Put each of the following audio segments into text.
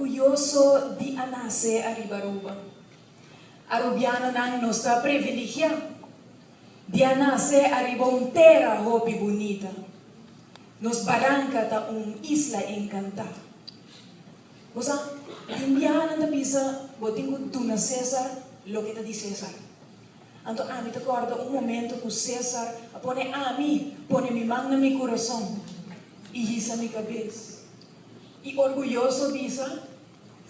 orguyoso di a nase ariba Aruba. Arubianonan nos ta privilegiá di a nase ariba un tera hopi bunita. Nos baranka ta un isla enkantá. Bo sa, tin biaha nan ta bisa bo tin ku duna César loke ta di César. Anto ami ta kòrda un momento ku César a pone ami pone mi man na mi kurason i hisa mi kabes i orguyoso bisa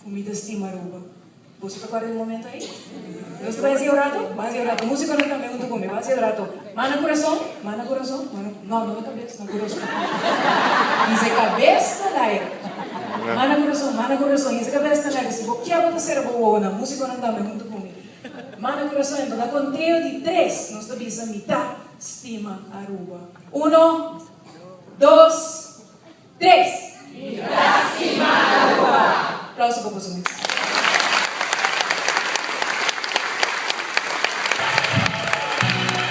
ku mi ta stima Aruba. Boso ta kòrda e momento ei? Nos ta bai hasi un rato? Bai hasi un rato. Músikonan tambe huntu ku mi. Bai hasi un rato. Man na kurason, man na kurason, man na, no, no na kabes, na kurason. Hisa e kabes na laira. Man na kurason, man na kurason, hisa e kabes na laira. Si bo kier bo ta sera bo wowonan. Músikonan tambe huntu ku mi. Man na kurason, enton na konteo di tres nos ta bisa mi ta stima Aruba. Uno, dos, Tres! Mi ta stima Aruba! Aplauso pa boso mes.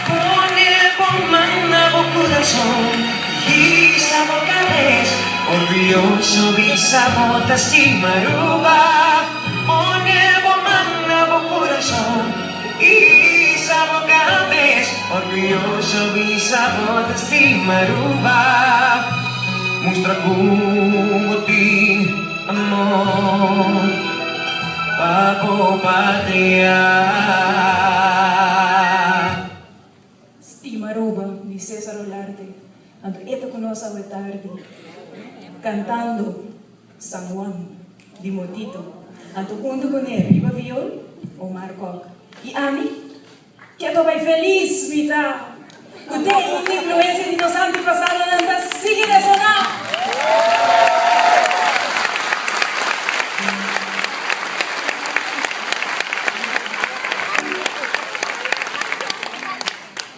Pone bo man na bo kurason i hisa bo kabes, orguyoso bisa bo ta stima Aruba. Pone bo man na bo kurason i hisa bo kabes, orguyoso bisa bo ta stima Aruba. Mustra ku bo tin amor pa bo patria. Stima Aruba di Cesar Olarte anto e ta ku nos awe tardi kantando San Juan di Motito anto huntu kuné riba viol Omar Kok i ami Ke ta bai felis mi ta ku den influensia di nos antepasadonan ta.